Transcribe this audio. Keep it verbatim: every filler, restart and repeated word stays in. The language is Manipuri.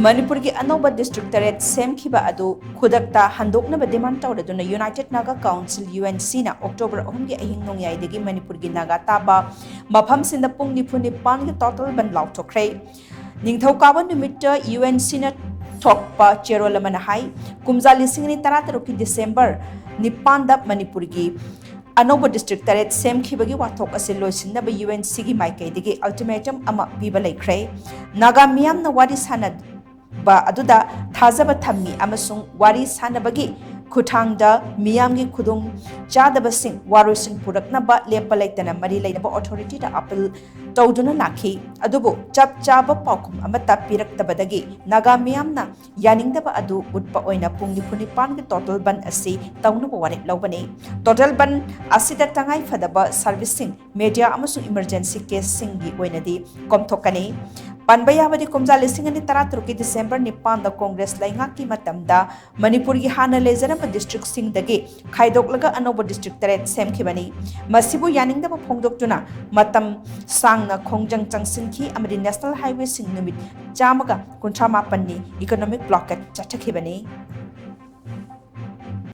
ꯃꯅꯤꯄꯨꯔꯒꯤ ꯑꯅꯧꯕ ꯗꯤꯁꯇ꯭ꯔꯤꯛ ꯇꯔꯦꯠ ꯁꯦꯝꯈꯤꯕ ꯑꯗꯨ ꯈꯨꯗꯛꯇ ꯍꯟꯗꯣꯛꯅꯕ ꯗꯤꯃꯥꯟ ꯇꯧꯔꯗꯨꯅ United Naga Council, UNC ꯅ October ꯑꯍꯨꯝꯒꯤ ꯑꯍꯤꯡ ꯅꯣꯡꯌꯥꯏꯗꯒꯤ ꯃꯅꯤꯄꯨꯔꯒꯤ ꯅꯥꯒꯥ ꯇꯥꯕ ꯃꯐꯝꯁꯤꯡꯗ ꯄꯨꯡ ꯅꯤꯐꯨ ꯅꯤꯄꯥꯟꯒꯤ total ꯕꯟ ꯂꯥꯎꯊꯣꯛꯈ꯭ꯔꯦ꯫ ꯅꯤꯡꯊꯧꯀꯥꯕ ꯅꯨꯃꯤꯠꯇ UNC ꯅ ꯊꯣꯛꯄ ꯆꯦꯔꯣꯜ ꯑꯃꯅ ꯍꯥꯏ, ꯀꯨꯝꯖꯥ ꯂꯤꯁꯤꯡ ꯑꯅꯤ ꯇꯔꯥꯇꯔꯨꯛꯀꯤ ꯗꯤꯁꯦꯝꯕꯔ ꯅꯤꯄꯥꯟꯗ ꯃꯅꯤꯄꯨꯔꯒꯤ ꯑꯅꯧꯕ ꯗꯤꯁꯇ꯭ꯔꯤꯛ ꯇꯔꯦꯠ ꯁꯦꯝꯈꯤꯕꯒꯤ ꯋꯥꯊꯣꯛ ꯑꯁꯤ ꯂꯣꯏꯁꯤꯟꯅꯕ UNC ꯒꯤ ꯃꯥꯏꯀꯩꯗꯒꯤ ultimatum ꯑꯃ ꯄꯤꯕ ꯂꯩꯈ꯭ꯔꯦ꯫ ꯅꯥꯒꯥ ꯃꯤꯌꯥꯝꯅ ꯋꯥꯔꯤ ꯁꯥꯟꯅꯕ ꯑꯗꯨꯗ ꯊꯥꯖꯕ ꯊꯝꯃꯤ ꯑꯃꯁꯨꯡ ꯋꯥꯔꯤ ꯁꯥꯟꯅꯕꯒꯤ ꯈꯨꯠꯊꯥꯡꯗ ꯃꯤꯌꯥꯝꯒꯤ ꯈꯨꯗꯣꯡ ꯆꯥꯗꯕꯁꯤꯡ ꯋꯥꯔꯣꯏꯁꯤꯟ ꯄꯨꯔꯛꯅꯕ ꯂꯦꯞꯄ ꯂꯩꯇꯅ ꯃꯔꯤ ꯂꯩꯅꯕ authority ꯗ appeal ꯇꯧꯗꯨꯅ ꯂꯥꯛꯈꯤ꯫ ꯑꯗꯨꯕꯨ ꯆꯞ ꯆꯥꯕ ꯄꯥꯎꯈꯨꯝ ꯑꯃꯠꯇ ꯄꯤꯔꯛꯇꯕꯗꯒꯤ ꯅꯥꯒꯥ ꯃꯤꯌꯥꯝꯅ ꯌꯥꯅꯤꯡꯗꯕ ꯑꯗꯨ ꯎꯠꯄ ꯑꯣꯏꯅ ꯄꯨꯡ ꯅꯤꯐꯨ ꯅꯤꯄꯥꯟꯒꯤ total ꯕꯟ ꯑꯁꯤ ꯇꯧꯅꯕ ꯋꯥꯔꯦꯞ ꯂꯧꯕꯅꯤ꯫ Total ꯕꯟ ꯑꯁꯤꯗ ꯇꯉꯥꯏ ꯐꯗꯕ service ꯁꯤꯡ, media ꯑꯃꯁꯨꯡ emergency case ꯁꯤꯡꯒꯤ ꯑꯣꯏꯅꯗꯤ ꯀꯣꯝꯊꯣꯛꯀꯅꯤ꯫ ꯄꯟꯕ ꯌꯥꯕꯗꯤ, ꯀꯨꯝꯖꯥ ꯂꯤꯁꯤꯡ ꯑꯅꯤ ꯇꯔꯥꯇꯔꯨꯛꯀꯤ ꯗꯤꯁꯦꯝꯕꯔ ꯅꯤꯄꯥꯟꯗ ꯀꯣꯡꯒ꯭ꯔꯦꯁ ꯂꯩꯉꯥꯛꯀꯤ ꯃꯇꯝꯗ ꯃꯅꯤꯄꯨꯔꯒꯤ ꯍꯥꯟꯅ ꯂꯩꯖꯔꯝꯕ ꯗꯤꯁꯇ꯭ꯔꯤꯛꯁꯤꯡꯗꯒꯤ ꯈꯥꯏꯗꯣꯛꯂꯒ ꯑꯅꯧꯕ ꯗꯤꯁꯇ꯭ꯔꯤꯛ ꯇꯔꯦꯠ ꯁꯦꯝꯈꯤꯕꯅꯤ꯫ ꯃꯁꯤꯕꯨ ꯌꯥꯅꯤꯡꯗꯕ ꯐꯣꯡꯗꯣꯛꯇꯨꯅ ꯃꯇꯝ ꯁꯥꯡꯅ ꯈꯣꯡꯖꯪ ꯆꯪꯁꯤꯟꯈꯤ ꯑꯃꯗꯤ national highway ꯁꯤꯡ ꯅꯨꯃꯤꯠ ꯆꯥꯝꯃꯒ ꯀꯨꯟꯊ꯭ꯔꯥ ꯃꯥꯄꯟꯅꯤ economic blockade ꯆꯠꯊꯈꯤꯕꯅꯤ꯫